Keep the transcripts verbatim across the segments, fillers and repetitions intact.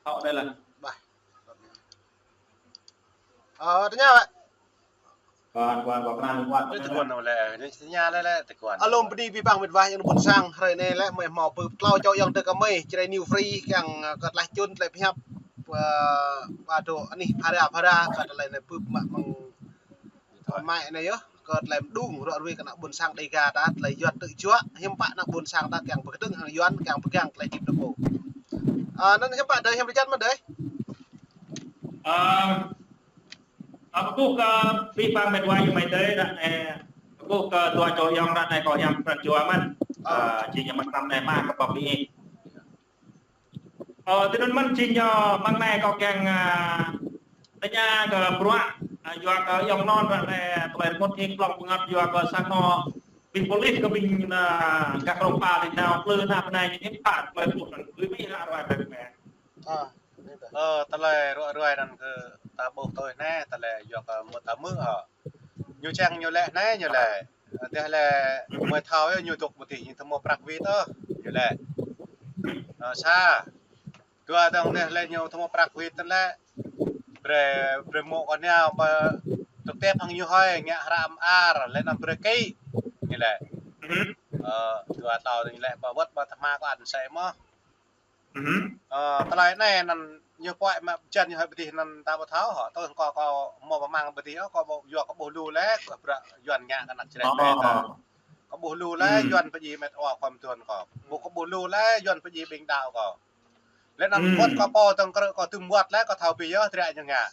Hŏ, đây là. Bah. Ơ, tơña, Pak. Kuan, kuan, kuan, kuan, kuan. Tơguan lĕ, tơña lĕ, lĕ, tơguan. Alum bơni abih bang mĕt wa ayŏng adơi ƀôn sang, hrơi anai lĕ, mơi hmâo pơtlâo čô ayŏng adơi kơ mơi, Jrai New Free, kiăng, ơ, kơ tơlơi čun, tơlơi pơhiăp, ơ, ƀă dŏ anih phara, phara, kơ tơlơi anai bưp mă mơ̆ng Mă anai yơh, kơ tơlơi mơđung ruă ruai kơ ană ƀôn sang Dêga ta, tơlơi Yuan tŭ juă, hiư̆m pă ană ƀôn sang ta kiăng pơkơdơ̆ng hăng Yuan, kiăng pơgang tơlơi hơdip ta pô. Ơ, anŭn hiư̆m pă adơi, hiư̆m pơjăn mơ̆n adơi? Ơ, ơ, kơkuh kơ abih bang mĕt wa ayŏng amai adơi, ră anai, kơkuh kơ dua čô ayŏng ră anai kâo hiam pran jua mơ̆n. Ơ. Ơ, či ñăm mă tlam anai mă kơ pơpĭ. Ơ, tui anŭn mơ̆n jing ñu mơ̆ng anai kâo kiăng, ơ, tơña kơ bruă, ơ, yua kơ ayŏng anŭn ră anai tơlơi rơngot hing plŏng pơngăt yua kơ sang anŏ ƀing polis kơ ƀing, ơ, gah krông pa ƀing nao plư nao pơ anai ñu hiư̆m pă tơlơi pluh anŭn kơ ƀing ră ruai ƀing anai. Ơ, tơlơi ruă ruai anŭn kơ ta ƀuh tui anai, tơlơi yua kơ mơ̆ ta hmư̆ hă. Ñu čang ñu lĕ anai ñu lĕ. Ơ, tơdah lĕ mơi thâo yơh ñu dŏ ƀu tih ñu tơhmô prăk wĭt ôh, ñu lĕ. Ơ, sa. Dua dong tơdah lĕ ñu tơhmô prăk wĭt tơl lĕ. Brơi, brơi mŏ kơ nao ƀơi tơtep hăng ñu hơi, ngă hră mơar, lĕ anŭn brơi kĭ. Ñu lĕ. Ơ, dua tlâo ñu lĕ ƀă wơ̆t ƀă tơhma kơ ăn sĕ mơ̆. Ơ, tơlơi anai anŭn ñu puai mă pơjăn ñu hơi pơdih anŭn ta ƀu thâo hŏ, tui kâo, kâo hmâo pơmang pơdih ôh, kâo ƀu, yua kâo ƀuh lu lĕ, kâo bruă Yuan ngă kơ ană Jrai anai ta. Kâo ƀuh lu lĕ, Yuan pơdjai mĕt wa khua mơtuan kâo. Ƀuh kâo ƀuh lu lĕ, Yuan pơdjai ƀing đaŏ kâo. Lĕ anŭn wơ̆t kâo pô tơ̆ng krư̆ kâo tŭm wơ̆t lĕ, kâo thâo pĭ yơh, triă ñu ngă.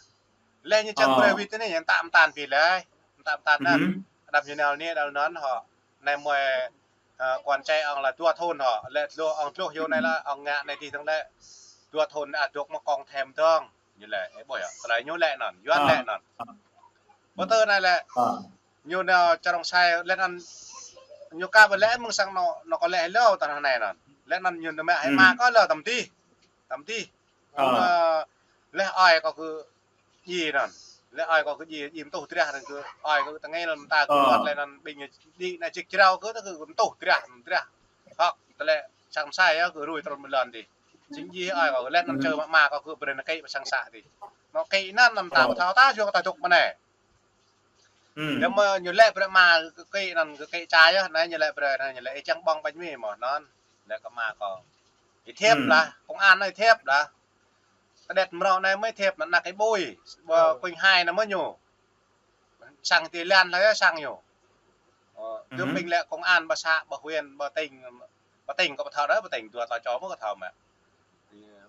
Lĕ ñu čang brơi wĭt tơnĭ, ñu tăm tan pĭ lĕ. Tăm tan anŭn. Đăm ñu nao anai, đăm anŭn hŏ. Anai mơi, ơ, kuan čai ŏng lĕ dua thŭn hŏ, lĕ dlô ŏng dlô yua anai lĕ, ŏng ngă anai dih dơ̆ng lĕ. Dua thŭn ăt dŏ mă kông thêm dơ̆ng. Ñu lĕ, ơ, ƀuh yơh, tơlơi ñu lĕ anŭn, Yuan lĕ anŭn. Ƀu tơ anai lĕ, ñu nao čơrông sai, lĕ anŭn, ñu ka ƀu lĕ mơ̆ng sang anŏ, anŏ kâo lĕ hlâo tơnah anai anŭn. Lĕ anŭn ñu nao mă hai mă kâo lĕ tăm dih. Tăm dih. Ơ, lĕ ơi kâo kơ djai anŭn. Lĕ ơi kâo kơ djai, djai mơtuh drah anŭn kơ ơi kâo tơngai anŭn mơta kơ wơ̆t lĕ anŭn ƀing ñu djai anai jik jrao kơ tơ kơ mơtuh drah, drah. Hŏk, tơlơi sang sa yơh kơ rui trôn mơlon dih. Jing djai ơi kâo lĕ anŭn čơ mă mă kâo kơ brơi anŭn kĭ pơ sang sa dih. Anŏ kĭ anŭn anŭn ta ƀu thâo ta yua kơ ta dŏ mơ̆ng anai. Yua mơ̆ ñu lĕ brơi mă kơ kĭ anŭn kơ kĭ ča yơh, anai ñu lĕ brơi, anai ñu lĕ ih čang ƀơ̆ng ƀañ mĭ mơ̆ anŭn. Lĕ kơ mă kâo. Ih thiep lah, công an anai thiep lah. Kơđet mrâo anai mơi thiep anŭn anăk ih ƀui. Ƀơ kuing hai anŭn mơ̆ ñu. Sang ti lan lah yơh sang ñu. Ơ, tơm ƀing lĕ công an ƀă să, ƀă huyện, ƀă tỉnh, ƀă tỉnh kâo ƀu thâo đơi, ƀă tỉnh dua tlâo čô mơ̆ kâo thâo mă.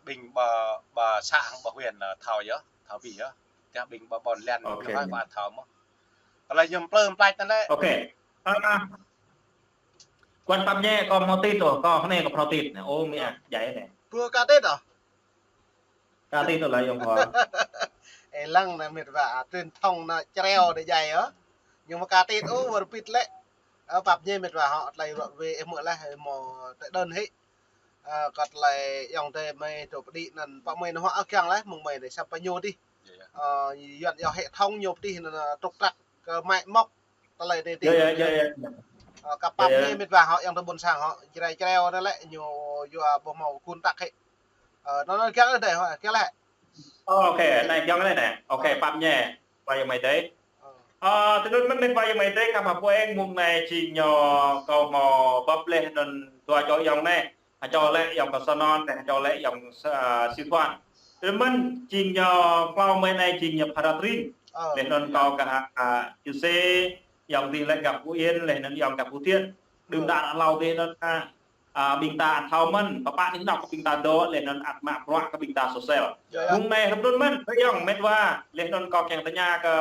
Ƀing ƀă, ƀă să hăng ƀă huyện lĕ thâo yơh, thâo ƀĭ yơh. Tơdah ƀing ƀă ƀôn lan ñu hơi ƀă thâo mơ̆. Tơlơi ñu plư plač anŭn lĕ. Ơ, ơ. Kuan pap ñe kâo hmâo tit ôh, kâo hơnai kâo phrâo tit anai. Ơ, mĭ ah, djai anai. Ƀu ka tit ôh. Ka tit ôh lah yơh hmâo. Ê, lăng anai mĕt wa, truyền thông anai čreo đơi djai ôh. Ñu mơ̆ ka tit ôh, wơr bit lĕ. Ơ, pap ñe mĕt wa hŏ, tơlơi ruă ruai ih hmư̆ lah, ih hmâo tơlơi đơn hĭ. Ơ, kơ tơlơi ayŏng adơi mơi dŏ pơđĭ anŭn, pă mơi nao huă ơ kiăng lah, mơ̆ng mơi anai samơ̆ ñu dih. Ơ, Yuan yua hệ thống ñu pơđĭ anŭn, ơ, trục trặc, kơ mă mŏk, tơlơi anai dih. Ơ, kơ pap ñe mĕt wa hŏ, ayŏng adơi ƀôn sang hŏ, Jrai čreo anai lĕ, ñu yua ƀu hmâo gun tăk hĭ. Ơ, anŭn, anŭn kiăng lah adơi hŏ, kiăng lah. Ơ, ôkê, anai kiăng lah anai. Ôkê, pap ñe. Wa ayŏng amai adơi. Ơ, tui anŭn mơ̆n mĕt wa ayŏng amai adơi, kơ pă pô eng mơ̆ng anai jing ñu kâo hmâo bưp leh anŭn dua čô ayŏng anai. Hơčâo lĕ ayŏng kâo Sa Non, leh hơčâo lĕ ayŏng Sa-, Siu Thuan. Tui anŭn mơ̆n jing ñu klâo mơi anai jing ñu phara tring. Leh anŭn kâo gah, a, Čư̆ Sê, ayŏng dih lĕ gah Phú Yên, leh anŭn ayŏng gah Phú Thiện. Đưm đă ră hlâo dih anŭn, a, a, ƀing ta ăt thâo mơ̆n, pơpă anih anŏ kơ ƀing ta dŏ, leh anŭn ăt mă bruă kơ ƀing ta sosel. Mơ̆ng anai hrup anŭn mơ̆n, kơ ayŏng mĕt wa, leh anŭn kâo kiăng tơña kơ,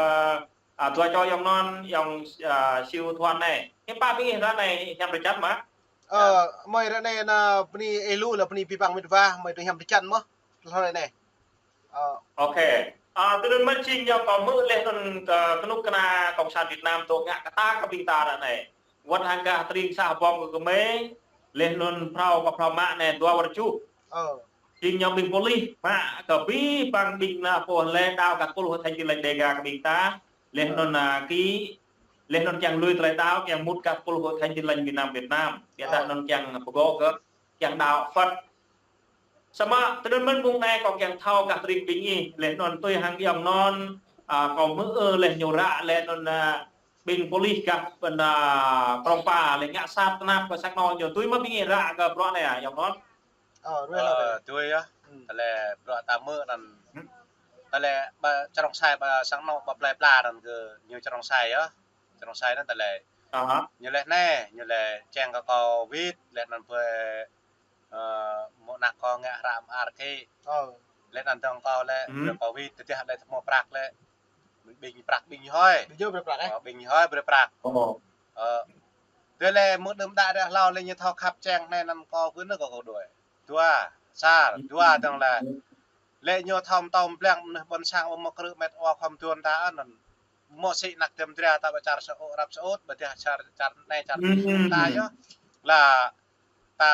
a, dua čô ayŏng anŭn, ayŏng, a, Siu Thuan anai. Hiư̆m pă ƀing ih ră anai hiam pơčăn mơ̆? Ơ, mơi ră anai anŭn bơni ih lu lĕ bơni abih bang mĕt wa, mơi dŏ hiam pơčăn mơ̆. Hlâo ră anai. Ơ. Ôkê. A, tui anŭn mơ̆n jing ñu kâo hmư̆ leh anŭn kơ kơnuk kơna Cộng sản Việt Nam dŏ ngă kơtang kơ ƀing ta ră anai. Wơ̆t hăng gah tring sa hơbông kơ gơmơi, leh anŭn phrâo kơ phrâo mă anai dua wơ̆t tơjuh. Ơ. Jing ñu ƀing pôlis, mă kơ abih bang ƀing ană pô lĕ đaŏ gah khul Hội Thánh Tin Lành Đêga kơ ƀing ta. Lĕ anŭn, a, ki, lĕ anŭn kiăng lui tơlơi đaŏ, kiăng mŭt gah khul Hội Thánh Tin Lành miền Nam Việt Nam. Ƀiădah anŭn kiăng pơgŏ kơ, kiăng đaŏ Phật. Samơ̆ tơdơi mơ̆n mông anai kâo kiăng thâo gah tring ƀing ih, lĕ anŭn tui hăng ayŏng anŭn, a, kâo hmư̆, ơ, lĕ ñu ră, lĕ anŭn, a, ƀing pôlis gah ƀing, a, Krông Pa, lĕ ngă sat tơnap kơ sang anŏ ñu, tui mơ̆ ƀing ih ră kơ bruă anai, a, ayŏng anŭn. Ơ, tui yơh. Tơlơi bruă ta hmư̆ anŭn. Tơlơi ƀă črông sai ƀă sang anŏ ƀă plơi pla anŭn kơ ñu črông sai yơh. Črông sai anŭn tơlơi. Ñu lĕ anai, ñu lĕ čang kơ kâo wĭt, lĕ anŭn ƀơi, ơ, mơ̆ng anăp kâo ngă hră mơar kĭ. Lĕ anŭn dơ̆ng kâo lĕ, brơi kâo wĭt, tơdah lĕ tơhmâo prăk lĕ. Ƀing prăk ƀing hơi. Ƀing hơi brơi prăk, ơ? Ơ, ƀing hơi brơi prăk. Ơ. Tơlơi mơ̆ng đưm đă ră hlâo lĕ ñu thâo khăp čang anai anŭn kâo kơ anŭn kâo kơ đuaĭ. Dua, čar, dua dơ̆ng lĕ. Lĕ ñu thâo mơtâo mơblang mơnuih ƀôn sang ƀu hmâo krư̆ met wa khŏm tuan ta anŭn. Hmâo sĭ anăp tơm dra ta ƀă čar sơ̆ ôh, răp sơ̆ ôh, ƀiădah čar, čar anai čar ta yơh. Lă ta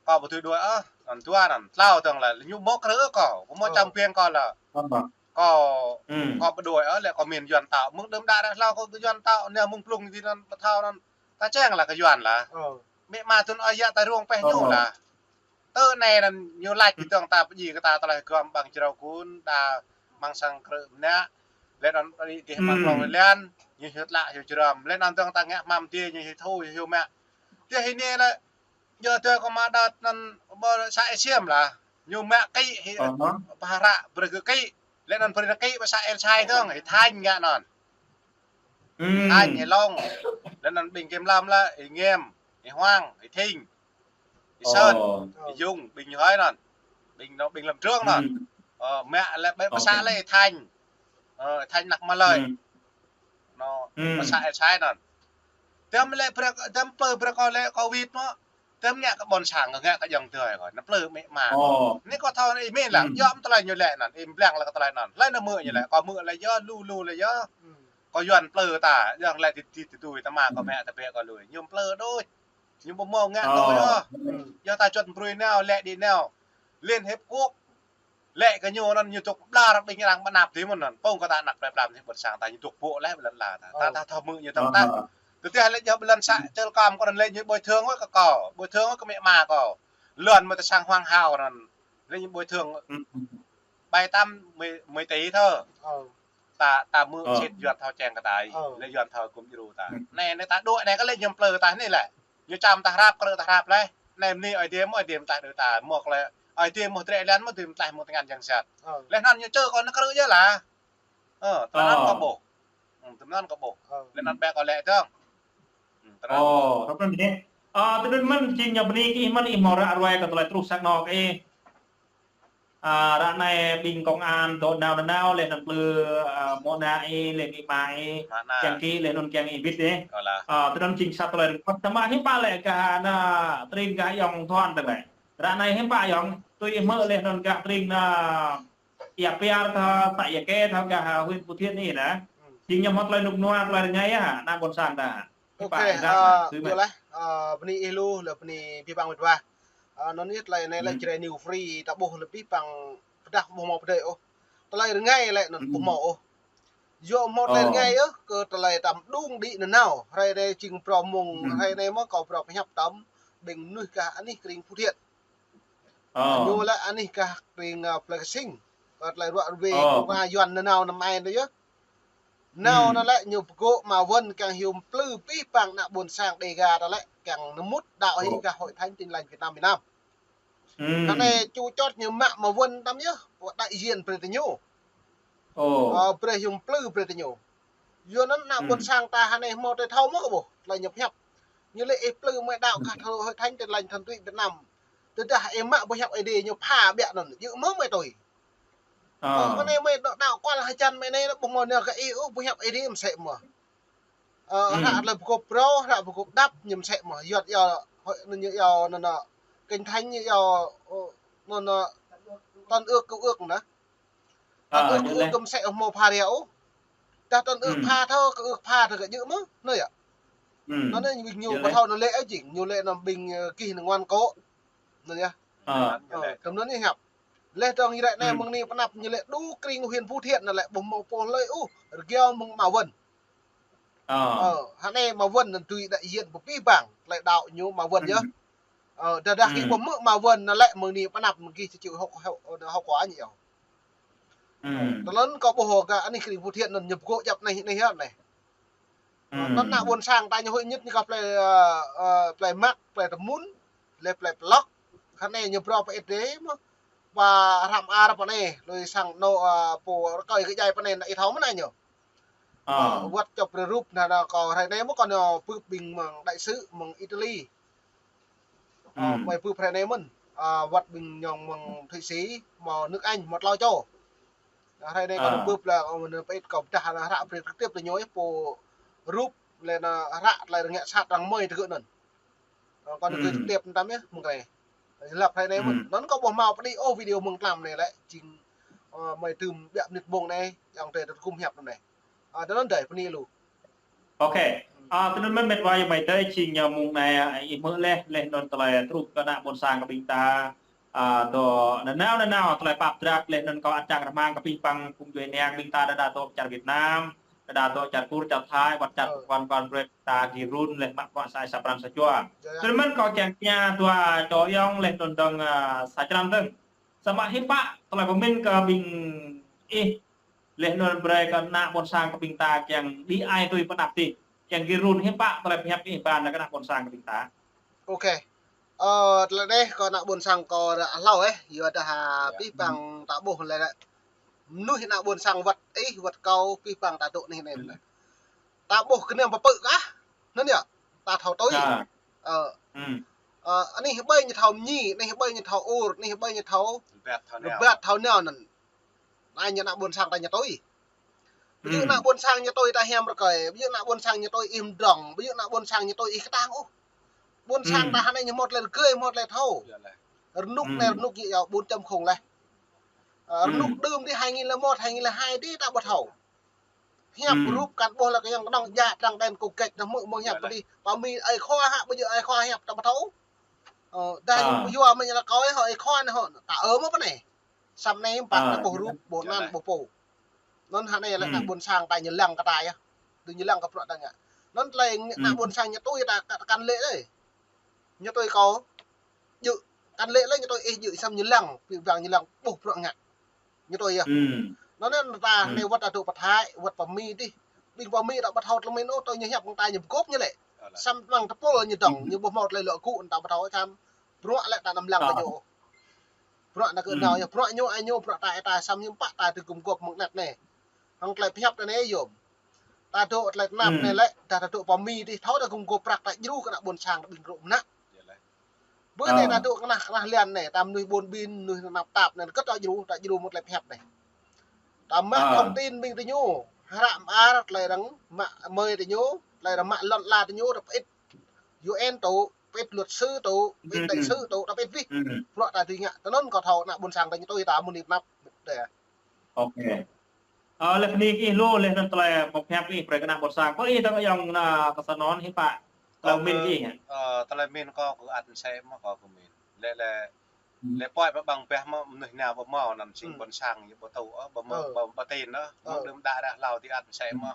kâo ƀu tui đuaĭ ôh, anŭn dua anŭn, tlâo dơ̆ng lĕ, ñu hmâo krư̆ kâo, hmâo čăm piêng kâo lĕ. Kâo, kâo ƀu đuaĭ ôh, lĕ kâo min Yuan tao. Mơ̆ng đưm đă ră hlâo kâo kơ Yuan tao, anai mơ̆ng blung ti anŭn ƀu thâo anŭn. Ta čang lă kơ Yuan lă. Mĕ ma tŭn ơi yă ta rông pĕh ñu lă. Tơ anai anŭn ñu laĭ kơ dơ̆ng ta pơjing kơ ta tơlơi gơ̆m ƀăng jrao gun, đa mơ̆ng sang krư̆ mơnă. Lĕ anŭn ri dih mơ̆ng klông lĕ anŭn, ñu hyu tlă hyu jrăm. Lĕ anŭn dơ̆ng ta ngă hmam dih, ñu hyu thu, ñu hyu mă. Dih hĭ anai lĕ, ñu tui kâo mă đa anŭn ƀơi să Ê Xiêm lă. Ñu mă kĭ hĭ, pơhră brơi kơ kĭ. Lĕ anŭn brơi kĭ ƀơi să El Sai dơ̆ng, hĭ Thanh ngă anŭn. Thanh, hĭ Long. Lĕ anŭn ƀing Kim Lâm lĕ, hĭ Ngem, hĭ Hoang, hĭ Thinh. Ih Sơn, ih Dung, ƀing hơi anŭn. Ƀing anŭn, ƀing Lâm Trường anŭn. Ơ, mă lĕ ƀơi pơsă lĕ Thanh. Ơ, Thanh anăp Malơi. Anŭn, pơsă El Sai anŭn. Tơm lĕ brơi, tơm plư brơi kâo lĕ kâo wĭt mơ̆. Tơm ngă kơ ƀôn sang, ngă kơ ayŏng adơi kâo. Anŭn plư mĕ ma. Anai kâo thâo anai ih min lă. Yua mơ̆ tơlơi ñu lĕ anŭn, ih mơblang lă kơ tơlơi anŭn. Hlơi anŭn hmư̆ ñu lĕ, kâo hmư̆ lĕ yơh, lu lu lĕ yơh. Kâo Yuan plư ta, ayŏng lĕ ti, ti, ti tui ta mă kâo mă ta bĕ kâo lui. Ñu plư đôč. Ñu ƀu hmâo ngă tui ôh. Yua ta čuăt brơi nao, lĕ đĭ nao. Liên Hiệp Quốc. Lĕ kơ ñu anŭn ñu dŏ ƀlŏr ƀing arăng ƀu anăp dih mơ̆n anŭn. Pơ̆ng kơ ta anăp plơi pla anai ƀôn sang ta ñu dŏ ƀô̆ leh ƀơi lŏn ala ta. Ta, ta thâo hmư̆ ñu tơ̆ng ta. Tơdah lĕ yơh ƀơi lŏn să Čơl Kom kâo anŭn lĕ ñu bồi thường wơ̆t kơ kâo. Bồi thường wơ̆t kơ mĕ ma kâo. Lŏn mơ̆ ta sang Hoàng Hào anŭn. Lĕ ñu bồi thường. Bảy tám mươi, mười tỷ thôi. Ta, ta hmư̆ sĭt Yuan thâo čang kơ ta. Lĕ Yuan thâo gum djru ta. Anai, anai ta đuaĭ anai kơ lĕ ñu plư ta anai lĕ. Ñu čăm ta hrăp, krư̆ ta hrăp leh. Anai mơni Ơi Adai mơ̆, Ơi Adai mơ̆ ta đuaĭ ta mơ̆ kơ lĕ. Ơi Adai mơ̆ drĕ lăn mơ̆, Ơi Adai mơ̆ tơngan yang sat. Leh anŭn ñu čơ kâo anŭn krư̆ yơh lah. Ơ, tơnăn kâo ƀuh. Tơnăn kâo ƀuh. Leh anŭn ƀĕ kâo lĕ dơ̆ng. Ơ, tơnăn mơ̆n jing ñu bơni kơ ih mơ̆n ih hmâo ră ruai kơ tơlơi truh sang anŏ kơ ih. A, ră anai ƀing công an dŏ nao nanao, leh anŭn plư, a, mơ̆ ană ih, leh mĕ ma ih, kiăng kĭ, leh anŭn kiăng ih wĭt ih. A, tơnăn jing sa tơlơi rơngot. Samơ̆ hiư̆m pă lĕ gah ană tring gah ayŏng Thuan tơlơi. Ră anai hiư̆m pă ayŏng, tui ih hmư̆ leh anŭn gah tring ană Ia Piar thâo, să Ia Ke thâo gah huyện Phú Thiện anai. Jing ñu hmâo tơlơi rơnŭk rơnua, tơlơi rơngai yơh, ană ƀôn sang ta. Hiư̆m pă, a, tui mĕ. Yơh lah, a, bơni ih lu, lĕ bơni abih bang mĕt wa. A, anŭn yơh tơlơi anai lĕ Jrai New Free, ta ƀuh lĕ abih bang pơdah ƀu hmâo pơdơi ôh. Tơlơi rơngai lĕ anŭn ƀu hmâo ôh. Yua hmâo tơlơi rơngai yơh, kơ tơlơi tăm đung đĭ nanao. Hrơi anai jing phrâo mơ̆ng, hrơi anai mơ̆ kâo phrâo pơhiăp tăm, ƀing mơnuih gah anih tring Phú Thiện. Ñu lĕ anih gah tring, a, plơi Kơsing. Kơ tơlơi ruă rơwe, kơ wa Yuan nanao năm ai anai yơh. Nao anŭn lĕ ñu pơgŏ Ma Wun kiăng hyu plư abih bang ană ƀôn sang Đêga ta lĕ kiăng nao mŭt đaŏ hĭ gah Hội Thánh Tin Lành Việt Nam miền Nam. Kơ anai ču čot ñu mă Ma Wun tăm yơh, pô đại diện brơi tơ ñu. Ơ, brơi hyu plư brơi tơ ñu. Yua anŭn ană ƀôn sang ta hơnai hmâo tơlơi thâo mơ̆ kơ ƀuh, tơlơi ñu pơhiăp. Ñu lĕ ih plư mơi đaŏ gah Hội Thánh Tin Lành Thuần Túy Việt Nam. Tơdah ih mă boh hiăp Ơi Adai ñu pha ƀiă anŭn, djơ̆ mơ̆ mơi tui. Ơ, mơ̆ anai mơi đaŏ, đaŏ kual hơjăn mơi anai ƀu hmâo nao gah ih ôh, boh hiăp Ơi Adai mơsĕ mơ̆. Ơ, hră tơlơi pơgop phrâo, hră pơgop đăp, ñu mơsĕ mơ̆. Yuan yua, ñu yua, anŭn, anŭn, Kinh Thánh ñu yua, ơ, anŭn, anŭn, Tân Ước, Cựu Ước anŭn. Tân Ước, Cựu Ước mơsĕ hmâo pha rai ôh. Tơdah Tân Ước pha thâo, Cựu Ước pha thâo kơ djơ̆ mơ̆, anŭn yơh. Anŭn anai ñu, ñu ƀu thâo anŭn lĕ ơi jing, ñu lĕ anŭn ƀing, ơ, gih anŭn ngoan kŏ. Anŭn yơh. Ơ. Ơ, tơm anŭn ñu hiăp. Laih dơ̆ng ñu ră anai mơ̆ng anai pơ anăp ñu lĕ đu krĭng huyện Phú Thiện anŭn lĕ ƀu hmâo pô hlơi ôh, rơgao mơ̆ng Ma Wân. Ơ. Ơ, hă anai Ma Wân anŭn tui đại diện pơ pih bang, tơlơi đaŏ ñu Ma Wân yơh. Ơ, dah dah gih ƀu hmư̆ Ma Wân anŭn lĕ mơ̆ng anai pơ anăp mơ̆ng gih či chịu hậu, hậu, hậu quả ñu yơh. Tơlơi anŭn kâo ƀuh gah anih krĭng Phú Thiện anŭn ñu pơgô̆ djăp anai, anai hiăp anai. Ơ, anŭn ană ƀôn sang ta ñu huĭ ñit ñu kơ plei, ơ, ơ, plei Măk, plei Tơmun, lĕ plei Plŏk. Hă anai ñu phrâo pơ-ĭt dêh mơ̆. Pơ hră mơar pơ anai, lui sang anŏ, ơ, pô rơkơi kơdjai pơ anai anŭn ih thâo mơ̆n anai ñu. Ơ, wăt čŏp rơrup anŭn, anŭn kâo hrơi anai mơ̆ kâo anŏ bưp ƀing mơ̆ng đại sứ mơ̆ng Italy. Ơ, mơi bưp hrơi anai mơ̆n. Ơ, wăt ƀing ñong mơ̆ng Thụy Sĩ, mơ̆ng nước Anh, mơ̆ng tlâo čô. Hrơi anai kâo anŏ bưp lĕ, ơ, anŭn pơ-ĭt kâo pơdah anŭn hră brơi trực tiếp lĕ ñu yơh, pô rup lĕ anŭn hră tơlơi rơngiă sat arăng mơi tơgŭ anŭn. Ơ, kâo anŏ gơ̆ trực tiếp mơtam yơh, mơ̆ng anai. Lăp hrơi anai mơ̆n. Anŭn kâo ƀu hmâo pơđĭ ôh video mơ̆ng tlam anai lĕ, jing, ơ, mơi tơm biă mơnit mông anai, yang tơlơi tơgŭm hiăp anŭn anai. Ơ, tơlơi anŭn dơi, bơni lu. Ok. Ơ, tơlơi anŭn mơ̆n met wa ayŏng amai adơi, jing ñu mông anai, ơ, ih hmư̆ laih, laih anŭn tơlơi truh kơ ană ƀôn sang kơ ƀing ta, ơ, dŏ nanao nanao tơlơi pap drap laih anŭn kâo ăt čang rơmang kơ pih pang phung djuai ania ƀing ta đa đa dŏ čar Việt Nam, đa đa dŏ čar Kur, čar Thái, wăt čar kuan kuan brơi ta gir run laih mă bruă sa ai sa pran sa jua. Tơlơi anŭn mơ̆n kâo kiăng tơña dua čô ayŏng laih anŭn dơ̆ng, ơ, sa črăn dơ̆ng. Samơ̆ hiư̆m pă tơlơi pơmĭn kơ ƀing ih laih anŭn brơi kơ ană ƀôn sang kơ ƀing ta kiăng đĭ ai tui pơ anăp adih, kiăng gir run hiư̆m pă tơlơi pơhiăp ih ba nao kơ ană ƀôn sang kơ ƀing ta. Ok. Ơ, tơlơi anai kơ ană ƀôn sang kâo ră hlâo, ơ, yua dah pih bang ta ƀuh lĕ, mơnuih ană ƀôn sang wăt ih, wăt kâo, pih bang ta dŏ anih anai. Ta ƀuh kơnơ̆ng pơpư̆ kah, anŭn yơh, ta thâo tui. Ơ. Ơ, anih ƀơi ñu thâo mơñi, anih ƀơi ñu thâo ur, anih ƀơi ñu thâo rơbat thâo nao anŭn. Anai ñu ană ƀôn sang ta ñu tui. Ƀu djơ̆ ană ƀôn sang ñu tui ta hiam rơkơi, ƀu djơ̆ ană ƀôn sang ñu tui ih mdrŏng, ƀu djơ̆ ană ƀôn sang ñu tui ih kơtang ôh. Ƀôn sang ta hă anai ñu hmâo tơlơi rơgơi, hmâo tơlơi thâo. Rơnŭk anai rơnŭk ñu yua bốn chấm không laih. Ơ, rơnŭk đưm adih hai nghìn lẻ một, hai nghìn lẻ hai adih ta ƀu thâo. Hiăp rup kăn ƀuh lĕ kơ yang kơnơ̆ng djă trăng đen kơ gĕt anŭn hmư̆ mơ̆ng hiăp adih. Pă Mi ai khua hă, ƀu djơ̆ ai khua hiăp ta ƀu thâo. Ơ, dah yua mơ̆n ñu lăi kâo ih hŏ ai khua anai hŏ, ta ơ mơ̆ pơ anai. Samơ̆ anai pă anai ƀuh rup, ƀuh anăn, ƀuh pô. Anŭn hă anai lĕ ană ƀôn sang ta ñu lăng kơ ta yơh. Tui ñu lăng kơ bruă ta ngă. Anŭn tơlơi ană ƀôn sang ñu tui ta kăn lĕ lơi. Ñu tui kâo djơ̆, kăn lĕ lơi ñu tui ih djơ̆, samơ̆ ñu lăng, pih bang ñu lăng ƀuh bruă ngă. Ñu tui yơh. Anŭn anai ta anai wăt ta dŏ pơ Thái, wăt pơ Mi adih. Ƀing pơ Mi ta ƀu thâo tơlơi mĭn ôh, tui ñu hiăp mơ̆ng ta ñu pơgôp ñu lĕ. Samơ̆ amăng tơpul ñu dŏng, ñu ƀu hmâo tơlơi luă gŭ ta ƀu thâo, samơ̆ bruă lĕ ta anăm lăng kơ ñu ôh. Bruă anŭn kơ nao yơh, bruă ñu ai ñu, bruă ta ai ta, samơ̆ hiư̆m pă ta tơgŭm gŏp mơ̆ng anăp anai. Hăng tơlơi pơhiăp anai yôm. Ta dŏ tơlơi tơnap anai lĕ, dah ta dŏ pơ Mi adih, thâo ta gŭm gŏp prăk ta djru kơ ană ƀôn sang ta ƀing rŏ mơnă. Bơ anai ta dŏ kơnah, kơnah lian anai, ta mơnuih ƀôn ƀin, mơnuih tơnap tap anai, kơt ta djru, ta djru mơ̆ng tơlơi pơhiăp anai. Ta mă thông tin ƀing tơ ñu, hră mơar tơlơi arăng mă mơi tơ ñu, tơlơi arăng mă lŏn ala tơ ñu, ta pơĭt U N tŭ, pơĭt luật sư tŭ, pơĭt đại sứ tŭ, ta pơĭt wih. Bruă ta tui ngă, tơ anŭn kâo thâo ană ƀôn sang ta ñu tui ta mơ̆ng anai pơ anăp. Dêh. Ok. Ơ, laih bơni kơ ih lu, laih anŭn tơlơi pơhiăp ih brơi kơ ană ƀôn sang. Kơ ih dơ̆ng ayŏng ană kơ sa anŭn hiư̆m pă tơlơi pơmĭn kơ ih. Ơ, tơlơi pơmĭn kâo kơ ăt mơsĕ mơ̆ kâo pơmĭn. Lĕ lĕ, lĕ pơai pơ ƀăng ƀeh mơ̆ mơnuih nao ƀu hmâo anŭn sĭt ƀôn sang ñu ƀu tŭ, ơ, ƀu hmâo, ƀu, ƀu tin ôh. Mơ̆ng đưm đă ră hlâo adih ăt mơsĕ mơ̆.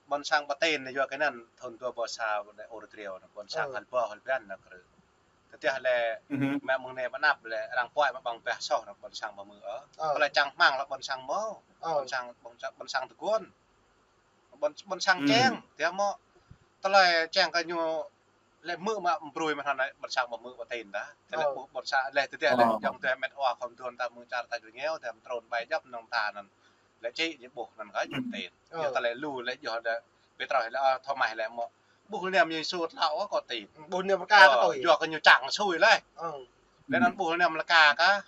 Ƀôn sang ƀu tin anŭn yua kơ anŭn thŭn dua ƀô̆ sa anai ur triu anŭn ƀôn sang hăl ƀô̆ hăl ƀiăn anŭn krư̆. Tơdah lĕ mă mơ̆ng anai pơ anăp lĕ arăng pơai pơ ƀăng ƀeh soh anŭn ƀôn sang ƀu hmư̆ ôh. Tơlơi čang hmang lĕ ƀôn sang hmâo. Ƀôn sang, ƀôn sang, ƀôn sang tơguan. Ƀôn, ƀôn sang čeng, tơdah mơ̆ tơlơi čeng kơ ñu lĕ hmư̆ mă brơi mă anŭn lĕ ƀôn sang ƀu hmư̆ ƀu tin dah. Tơlơi ƀu ƀôn sang lĕ tơdah lĕ ayŏng tơlơi met wa khŏm tuan ta mơ̆ng čar ta jơngeo tơlơi trôn bai djŏp nong ta anŭn. Lĕ či ñu ƀuh anŭn kơ ñu tin. Yua tơlơi lu lĕ yua dah Pêtrôs lĕ, ơ, Thômas lĕ mơ̆ ƀuh lơniam Yêsu tlao kâo tin. Ƀuh lơniam rơka kâo tui. Yua kơ ñu čang sui lĕ. Lĕ anŭn ƀuh lơniam rơka kâo,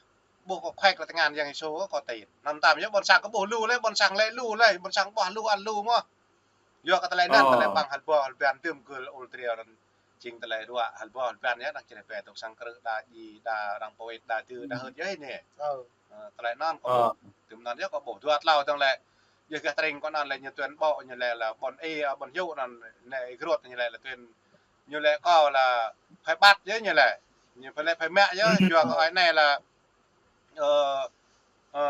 ƀuh kơ khuek lĕ tơngan Yang Yêsu kâo tin. Anŭn tam yơh ƀôn sang kơ ƀuh lu lĕ, ƀôn sang lĕ lu lĕ, ƀôn sang ƀuh lu ăn lu mơ̆. Yua kơ tơlơi anŭn, tơlơi ƀăng hăl ƀô̆ hăl ƀiăn tơm gơl ur triu anŭn. Jing tơlơi ruă hăl ƀô̆ hăl ƀiăn yơh, đang čơreh pĕ tŭk sang krư̆ đa djai, đa arăng pơwĕt, đa dư, đa hưt yơh anai. Tơlơi anŭn kâo ƀuh. Tơm anŭn yơh kâo ƀuh dua tlâo dơ̆ng lĕ. Yơh gah tring kâo anŭn lĕ ñu tuyên bố ñu lĕ là ƀôn ih, ƀôn yŭ anŭn, anai Grut ñu lĕ là tuyên, ñu lĕ kâo là phải bắt yơh ñu lĕ. Ñu phải lĕ phải mă yơh, yua kơ ơi anai là, ơ, ơ,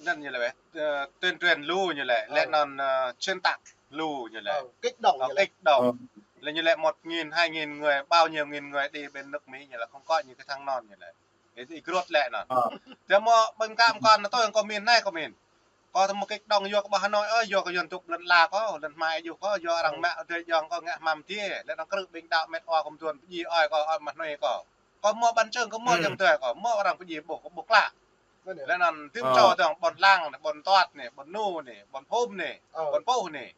anŭn ñu lĕ, ơ, tuyên truyền lu ñu lĕ, lĕ anŭn, ơ, xuyên tạc lu ñu lĕ. Ơ, kích động ñu lĕ. Kích động. Lĕ ñu lĕ một nghìn, hai nghìn người, bao nhiêu nghìn người đi bên nước Mỹ ñu lĕ không có những cái thằng non ñu lĕ. Ih, ih grot lĕ anŭn. Tơdah mơ̆ ƀing kâo mơkŏn anŭn tui kơ min anai kơ min. Kâo tơdah mơ̆ kích động yua kơ ƀơi Hà Nội, ơ, yua kơ yuan tŭk lŏn ala kâo, lŏn hmai yua kơ, yua arăng mă tơlơi jŏng kơ ngă hmăm tiê, lĕ anŭn krư̆ ƀing đaŏ met wa khŏm tuan pơjing ơi kâo, ơi mah noi kâo. Kâo mơ̆ ƀăn čơ̆ng, kâo mơ̆ jŏng tui kâo, mơ̆ arăng pơjing ƀuh, kâo ƀuh klă. Lĕ anŭn tŭm čô tơ̆ng ƀôn Lăng anai, ƀôn Tuăt anai, ƀôn Nu anai, ƀôn Pôn Pôh anai.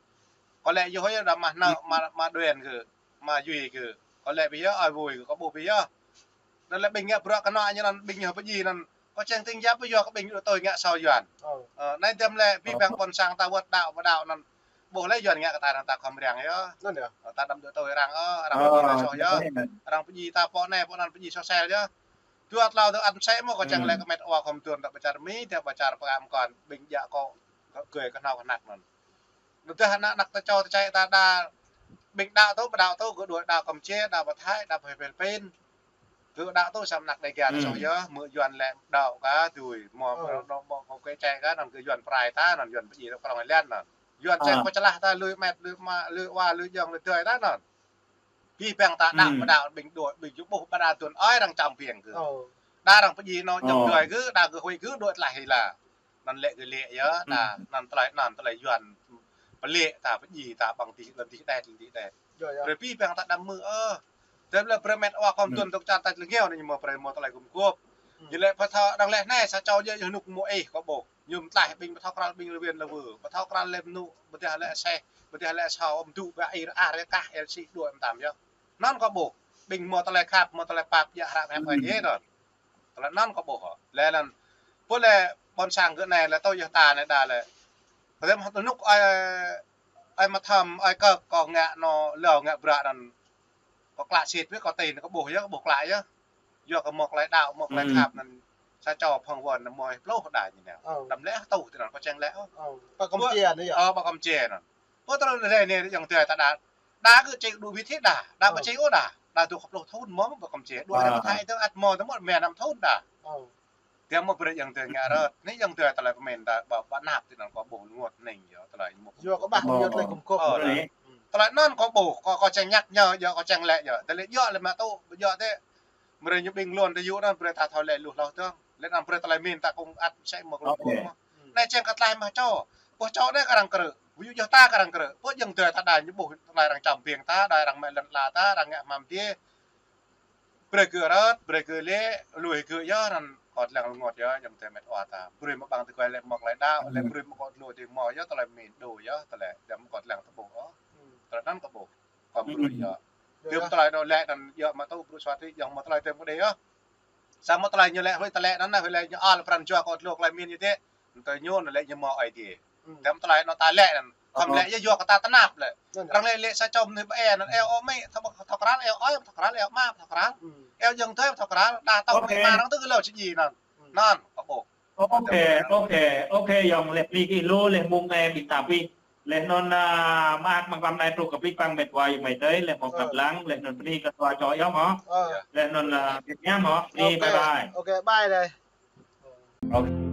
Kâo lĕ yua hơi đa mah nao, mah, mah đuĕn kơ, mah Yuai kơ. Kâo lĕ ƀiă yơh, ơi Vui kơ, kâo ƀuh ƀiă yơh. Anŭn lĕ ƀing ngă bruă kơnŏ ñu anŭn ƀing ñu pơjing anŭn. Kâo čang tĭng yap ƀiă yơh kơ ƀing đuaĭ tui ngă asâo yuan. Ơ, anai tơdah lĕ ƀing ƀing ƀôn sang ta wơ̆t đaŏ pơ đaŏ anŭn. Ƀuh lĕ yuan ngă kơ ta arăng ta khŏm răng yơh. Anŭn yơh. Ơ, ta đăm đuaĭ tui arăng, ơ, arăng pơjing asâo yơh. Arăng pơjing ta pô anai, pô anŭn pơjing asâo sel yơh. Dua tlâo tơ̆ng ăn sĕ mơ̆ kâo čang lĕ kơ met wa khŏm tuan ta pơ čar Mi, ta pơ čar pơkă mơkŏn ƀing jak kâo, kơ gơi kơ hnâo kơ hnăk anŭn. Tơdah ană, ană ta čô ta čai ta đa ƀing đaŏ tui, ƀu đaŏ tui, gơ̆ đuaĭ đaŏ Kampuchia, đaŏ pơ Thái, đaŏ pơ Philippin. Gơ̆ đaŏ tui samơ̆ anăk Dêga ta soh yơh, mơ̆ yuan lĕ đaŏ kơ dưi, mơ̆ đaŏ mơ̆ kơ kơ čai kơ anŭn gơ̆ yuan prai ta anŭn, yuan pơjing tơ krong lĕ anŭn. Yuan čang pơčalah ta lui met, lui mă, lui wa, lui jŏng, lui tơi ta anŭn. Ƀing ƀing ta đaŏ pơ đaŏ ƀing đuaĭ, ƀing ju ƀuh ƀă đa tuan ơi arăng čăm ƀing gơ̆. Đa arăng pơjing anŭn jŏng tơi gơ̆, đa gơ̆ huĭ gơ̆ đuaĭ tlaih hĭ la. Anŭn lĕ gơ̆ lĕ yơh, đa, anŭn tơlơi, anŭn tơlơi yuan pơlĕ ta pơjing ta ƀăng tih, lŏn tih đet, lŏn tih đet. Brơi ƀing ƀing ta đăm mơ̆, ơ. Tơdah lĕ brơi met wa khŏm tuan tŏk čar ta lĕ ngeo anai ñu mơ̆ brơi mơ̆ tơlơi gum guôp. Ñu lĕ pơthâo đang lĕ anai sa čô jĕ ñu hnŭk mơ̆ ih kâo ƀuh. Ñu mơ̆ tlaih ƀing pơthâo krăl ƀing lơ win lơ wơ. Pơthâo krăl lĕ mơnŭ, pơdah lĕ aseh, pơdah lĕ asâo, mơdŭ ƀă ir ar rơkah, el si đuaĭ mơtam yơh. Anŭn kâo ƀuh, ƀing mơ̆ tơlơi khăp, mơ̆ tơlơi pap, djă hră mơ̆ ƀai djai anŭn. Tơlơi anŭn kâo ƀuh. Lĕ anŭn, pô lĕ ƀôn sang gơ̆ anai, lĕ tui yơh ta anai đa lĕ. Tơdah mơ̆ tơnŭk ơi, ơi mơthăm, ơi kơk kâo ngă anŭn, lâo ngă bruă anŭn. Kâo klă sĭt wĕ kâo tin, kâo ƀuh yơh, kâo ƀuh klă yơh. Yua kơ mơ̆ tơlơi đaŏ, mơ̆ tơlơi khăp anŭn. Sa čô phŏng wơ̆n anŭn mơ̆ pluh đa ñu anai. Đăm lĕ tŭ tui anŭn kâo čang lĕ. Ƀă Kampuchia anŭn yơh. Ơ, ƀă Kampuchia anŭn. Pô tơlơi lĕ anai jŏng tui ta đa. Đa gơ̆ čang đuaĭ wĭt hĭ đa. Đa ƀu čang ôh đa. Đa dŏ kơ pluh thŭn mơ̆ ƀă Kampuchia. Đuaĭ hĭ pơ Thái tơ ăt mơ̆ tơ mơ̆ mơ̆ năm thŭn đa. Tơdah mơ̆ brơi jŏng tui ngă rơ̆t. Anai jŏng tui tơlơi pơmĭn ta ƀă, ƀă năp tui anŭn kâo ƀuh rơngot anai yơh tơlơi mơ̆. Yua kơ ƀă yua tơlơi gum guôp. Tơlơi anŭn kâo ƀuh, kâo, kâo čang ñăk ñu, yơh kâo čang lĕ yơh. Tơlơi djơ̆ lĕ mă tŭ, djơ̆ tĕ. Brơi ñu ƀing lŏn tơ yua anŭn brơi ta thâo lĕ lu hloh tơ̆ng. Lĕ anŭn brơi tơlơi pơmĭn ta kông ăt sĕ mơ̆ kơ lu mơ̆. Anai čang kơ tlaih mă čô. Ƀuh čô anai kơ arăng krư̆. Ƀu djơ̆ ta kơ arăng krư̆. Pô jŏng tui ta đa ñu ƀuh tơlơi arăng čăm ƀing ta, đa arăng mă lŏn ala ta, arăng ngă hmăm tiê. Brơi gơ̆ rơ̆t, brơi gơ̆ lĕ, lui gơ̆ yơh anŭn kâo lăng rơngot yơh, jŏng tui met wa ta. Brơi mơ̆ ƀăng tơkuai lĕ mơ̆ tơlơi đaŏ, lĕ brơi mơ̆ kâo lu tui mơ̆ yơh, tơlơi pơmĭn đôč yơh, tơlơi, đăm kâo lăng tơƀuh ôh. Tơlơi anŭn kâo ƀuh. Kâo brơi yơh. Tơm tơlơi anŭn lĕ anŭn yơh mă tŭ brơi suat tui, jŏng mơ̆ tơlơi tơm kơ đe yơh. Samơ̆ tơlơi ñu lĕ, huĭ tơlơi anŭn, huĭ lĕ ñu ăl pran jua kâo lu tơlơi pơmĭn ñu tĕ. Tui ñu anŭn lĕ ñu mơ̆ ai tiê. Tơm tơlơi anŭn ta lĕ anŭn. Khŏm lĕ yơh yua kơ ta tơnap lĕ. Arăng lĕ lĕ sa čô mơnuih ƀă anŭn, eo ơ mĕ, thâo ƀă thâo krăl, eo ơi thâo krăl, eo mă thâo krăl. Eo jŏng tui thâo krăl, đa tŏ mĕ mă arăng tŭ kơ lâo či ji anŭn. Anŭn, kâo ƀuh. Ôkê, ôkê, ôkê, yŏng lĕ pli kih lu, lĕ mông anai ƀing ta pli. Lĕ anŭn, a, mă mơ̆ng ƀăm anai truh kơ pli păng met wa yơh mơi tơi, lĕ mơ̆ kăp lăng, lĕ anŭn pli kơ tua čô yơh mơ̆. Lĕ anŭn, a, Việt Nam mơ̆, pli bye bye. Ôkê, bye đây. Ôkê.